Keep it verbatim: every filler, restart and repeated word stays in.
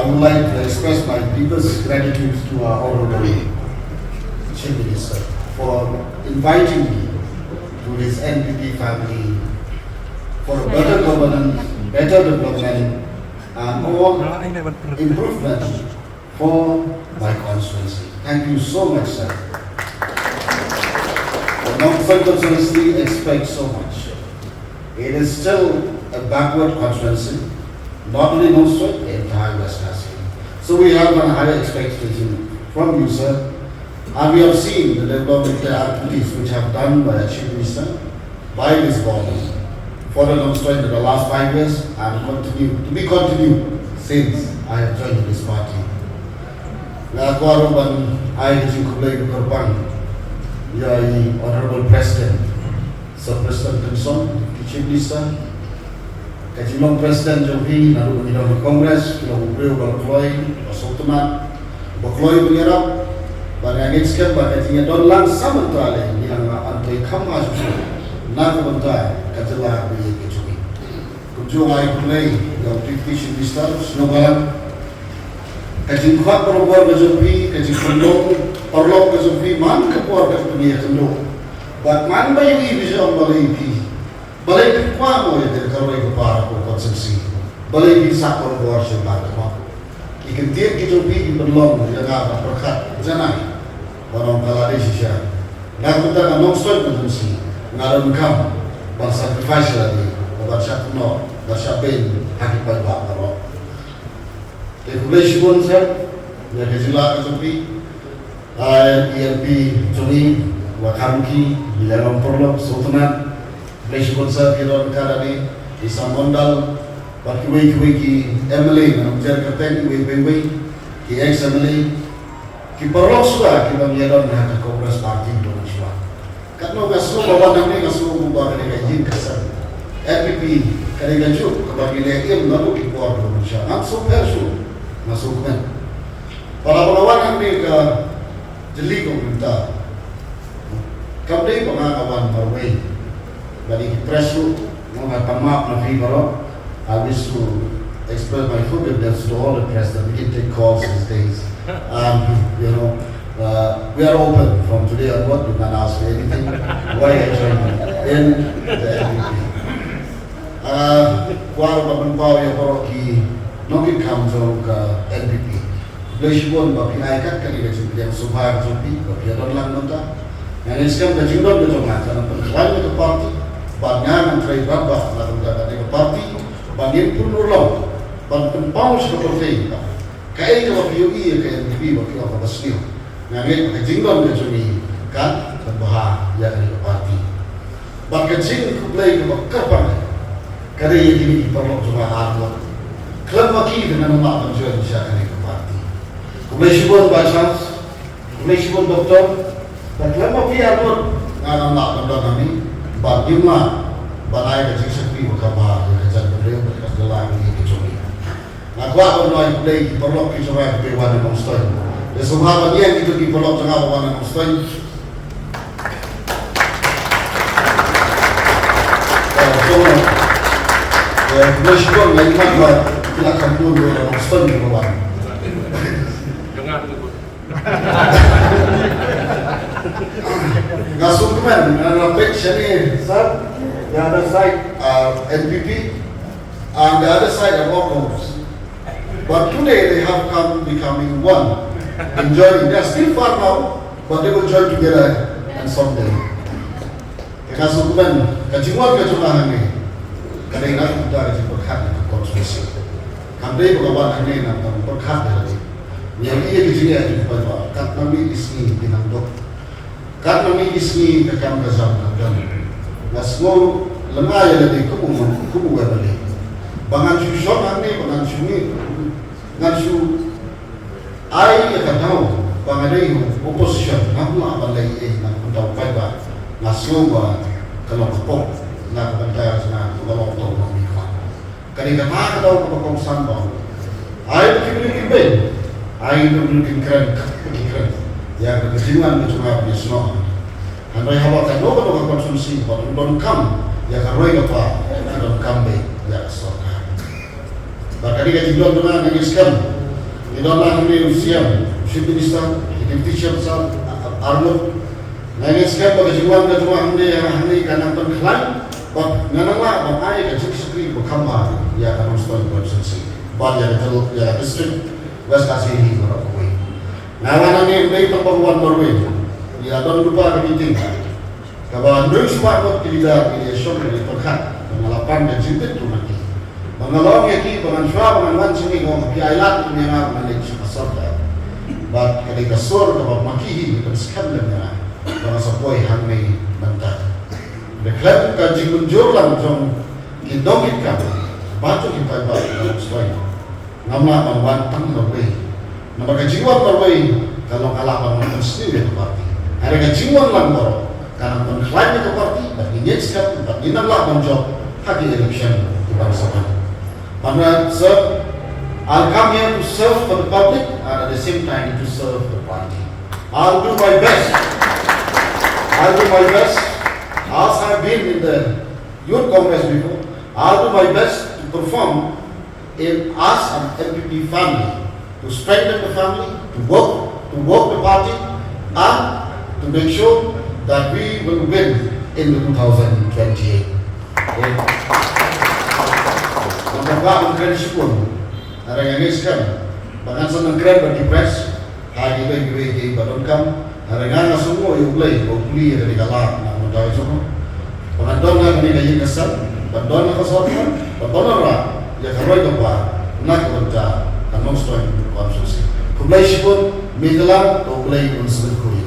I would like to express my deepest gratitude to our Honorable Chief Minister for inviting me to this N P P family for a better governance, better development, and all improvement for my constituency. Thank you so much, sir. The Nongstoin constituency expects so much. It is still a backward constituency, not only Nongstoin, the entire West Khasi. So we have a higher expectation from you, sir. And we have seen the development activities which have done by the Chief Minister, by this government, for the Nongstoin in the last five years and continue to be continued since I have joined this party. Nga kwah ruh ban ai ka jingkhublei kyrpang ïa i Honorable President, Sir Prestone Tynsong, Deputy Chief Minister, ka jinglong President jong phi naduh ba ngi don ha Congress, phi long u briew uba kloi, uba sngewtynnat, uba kloi ban ïarap, bad nga ngeit skhem ba ka jingïadon lang sa mynta lei ngi la nang ïa pyntrei kham bha shuh shuh na ka bynta ka jylla bad ka jong ngi. Kumjuh nga ai khublei ïa u Deputy Chief Minister, sngewbha ka jingkwah parabor ka jong phi, ka jingpynlong paralok ka jong phi, man ka por ka pynïakynduh. Bad man ba ïohi phi sha ong balei phi, balei phi kwah mo ïa ka roi ka par ka constituency, balei phi sah parabor sha bar ka hok. Ki kyntien ki jong phi ki pynlong ïa nga ban pyrkhat janai ban ong ka la dei shisha. Na ka bynta ka Nongstoin constituency nga donkam ban sacrifice ïa lade, ban shah kynnoh, ban shah beiñ ha ki paidbah baroh. Te khublei shibun sir ïa ka jinglah ka jong phi. Ai, i M P jong ngi, Wakhamki, i la long paralok sngewtynnat. Khublei shibun sir, ki don ka dei, i Sam Mondal, bad kiwei kiwei ki M L A na Umjer kyrteng, kiwei kiwei, ki ex M L A, ki paralok shuwa kiba ngi ïadon ha ka Congress Party ruh shuwa. Katno nga sngew ba wan hangne nga sngew ba ka dei ka ïing ka sem. N P P ka dei ka juk kaba ngi leh im naduh ki por ba mynshuwa. Nga sngew pher shuh, nga sngew kmen. Pat haba nga wan hangne ka jylliew ka mynta, kam dei ba nga nga wan marwei. Bad ïa ki press ruh, nga pan map na phi baroh. I wish to express my forgiveness to all the press that we didn't take calls these days. Um, you know, uh, we are open from today onward. You can ask me anything. Why I joined in the N P P. Ah, kwah ruh ban pynpaw ïa baroh ki nongkitkam jong ka N P P. Khublei shibun ba phi ai kat kane ka jingpdiang sngewbha ka jong phi ba phi ïadon lang mynta. Nga ngeit skhem ka jingdon ka jong nga kan pynkhlaiñ ïa ka party bad nga ngan trei bad bad na ka bynta kane ka party ba ngin pynurlong ban pynpaw sha ka pyrthei ba kaei kaba phi ïohi ïa ka N P P ba phi ong kaba sniew. Nga ngeit ba ka jingdon ka jong ngi kan pynbha ïa kane ka party. Bad ka jingkhublei kaba kyrpang ka dei ïa kine ki paralok jong nga arngut. Khlem ma ki te ngan ym lah ban join sha kane ka party. Khublei shibun Vice Chance, khublei shibun Doctor, bad khlem ma phi arngut nga ngam lah ban don hangne ban ïeng ban ai ka jingshakri ba kaba ïa ka jaitbynriew bad ka jylla kane ka jong ngi. Nga kwah ban ai khublei ki paralok ki jong nga kiba wan na Nongstoiñ. Ïa sngewbha ban ïeng kito ki paralok jong nga ba wan na Nongstoiñ. Eh, so, eh, khublei shibun, nga ïohi ba ki la kham bun ruh na Nongstoiñ kiba wan. Nga sngewkmen, nga la peit shane, sir, the other side, uh, N P P, and the other side of all Congress. But today they have come becoming one. Enjoying. They are still far now, but they will join together and someday. Te nga sngewkmen, ka jingwan ka jong nga hangne ka dei na ka bynta ka jingpyrkhat ïa ka constituency. Kam dei ba nga wan hangne na ka bynta pyrkhat ïa lade. Ngi ïohi ïa ka jingeh jong ki paidbah, kat ma ngi ki sngi ki nang duk. Kat ma ngi ki sngi ka kam ka jam ka don. Nga sngew lyngngai ïa lade kum u, kum u M L A. Ba ngan shu shong hangne, ba ngan shu ngi, ngan shu ai ïa ka daw ba nga dei u opposition, ngam lah ban leh ei ei na ka bynta u paidbah. Nga sngew ba ka long ka pop na ka bynta jong nga, ka long ka pop. Ka dei kata ka daw kaba kongsan ba ai ba ki briew kin beiñ, ai ba ki briew kin kren, ba ki kren ïa ka jingwan ka jong nga ban ïasnoh. Hynrei haba kano kano ka constituency ba don, donkam ïa ka roi ka par, ka donkam beit ïa ka sorkar. Bad ka dei ka jingdon jong nga, nga ngeit skhem Don lang hangne u C M, Chief Minister, Deputy Chief Minister, arngut. Nga ngeit skhem ba ka jingwan ka jong nga hangne, hangne kan nang pynkhlaiñ, bad ngan nang lah ban ai ka jingshakri ba kham bha ïa ka Nongstoiñ constituency, bad ïa ka jylla, ïa ka district West Khasi Hills baroh kawei. Nga wan hangne ym dei tang ban wan marwei. Ïa don lypa ka meeting. Kaba hynriew spah ngut ki leader ki la shong ki la pyrkhat ba nga la pan ka jingtip jong ki. Ba nga la ong ïa ki ba ngan shuwa ba ngan wan sha ki, nga ong phi ai lad ïa nga ba ngan leit sha ka sorkar. Bad ka dei ka sur kaba ma ki hi, ki pynskhem lem ïa nga ba nga sa poi hangne mynta. Dei khlem ka jingmynjur lang jong ki nongkitkam bad jong ki paidbah ka Nongstoiñ. Ngam lah ban wan tang marwei. Namar ka jingwan marwei ka long ka lah ban wan tang sniew ïa ka party. Hynrei ka jingwan lang baroh ka nang pynkhlaiñ ïa ka party, bad ngi ngeit skhem bad ngi nang lah ban jop ha ki election ki ban sa wan. Bad nga, sir, I'll come here to serve for the public and at the same time to serve the party. I'll do my best. I'll do my best. As I've been in the Youth Congress before, I'll do my best to perform in as an N P P family, to strengthen the family, to work, to work the party, and to make sure that we will win in the two thousand twenty-eight. Okay. Ngan kren shibun, hynrei nga ngeit skhem ba ngan sa nang kren bad ki press ha kiwei kiwei kiba donkam. Hynrei nga nga sngewnguh ïa U Blei ba u plie ïa kane ka lad na ka bynta ka jong nga, ba ngan don ha kane ka ïing ka sem, ban don ha ka sorkar, ban don ha ïa ka roi ka par na ka bynta ka Nongstoiñ constituency. Khublei shibun, Mitela, to U Blei un sngewthuh.